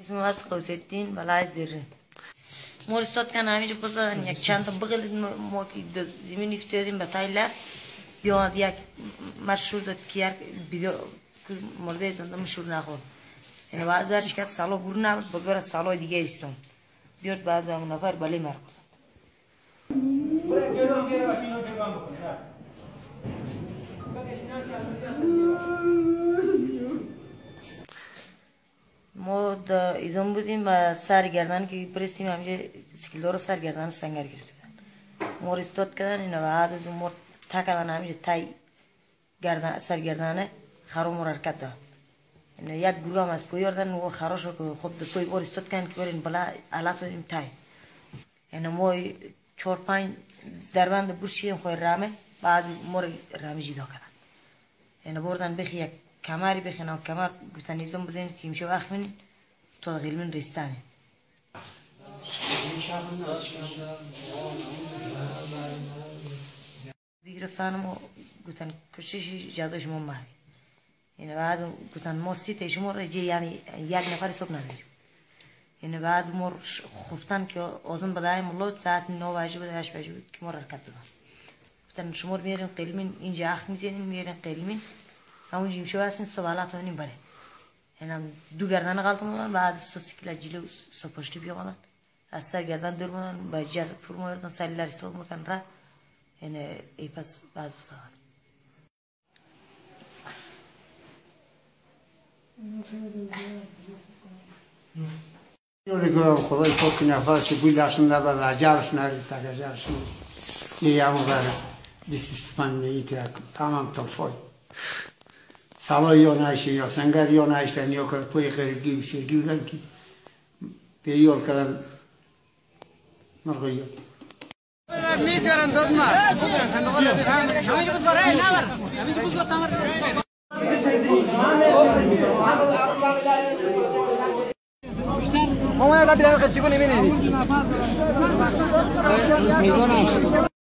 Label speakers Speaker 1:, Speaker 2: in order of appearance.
Speaker 1: اسم از قوسدین بلای زیره مورستات کن همینجا بزدن یک چند تا بغل ما که زمین افتادیم به تایلر بیامد یک مشهور داد که یک مرده زنده مشهور نخورد. یعنی بعض درش کرد سالا برو نبود بگذار سالا دیگه ایستم بیاد بعض همون نفر بله مرکز. ما دا ایزان بودیم و سر گردن که برسیم همینجا سیکلدار سر گردن سنگر گرفته بودن. ما رو استاد کردن اینا بعد از اون مر تا کردن همینجا تای گردن سر گردنه خرو مر حرکت داد. اینا یک گروه هم از پوی آوردن و خراش رو که خب دو پوی بار استاد کردن که برین بالا علت دادیم تای. اینا ما 4-5 دربند برشیدیم خوی رمه بعد ما رو رمه جدا کردن. اینا بردن بخی یک کمری بخینا کمر گفتن ایزم بزنید که میشه وقت منید تا غیلمین ریستانه. بگرفتن ما گفتن کشش جزای شما مرگ. یعنی بعد گفتن ما 30 شما را یعنی یک نفر حساب نداریم. یعنی بعد ما خفتن که آزم بدای ملوت ساعت 9 بجه بود 8 بجه بود که ما حرکت دادن. گفتن شما رو میارین قیلمین اینجا اخ میزنین میارین قیلمین همونجا میشه هستین صبح حالت همین بره. یعنی دو گردن غلط مودن بعد سو سیکل جلو سو پشتی بیامدن از سر گردن دور مودن با جر فرم آوردن سر لر استفاده مودن را یعنی ای پس بعض بساعت.
Speaker 2: خدای پاک نفرش بوی لحشون نبر و عجبش نریست عجبش نیست یه همون بره 20-25 ایت تمام تلفای سالا یا نایشه یا سنگر یا نایشتن یا که پوی غریبگی و شیرگی بودن که به یول کردن مرغی
Speaker 3: ما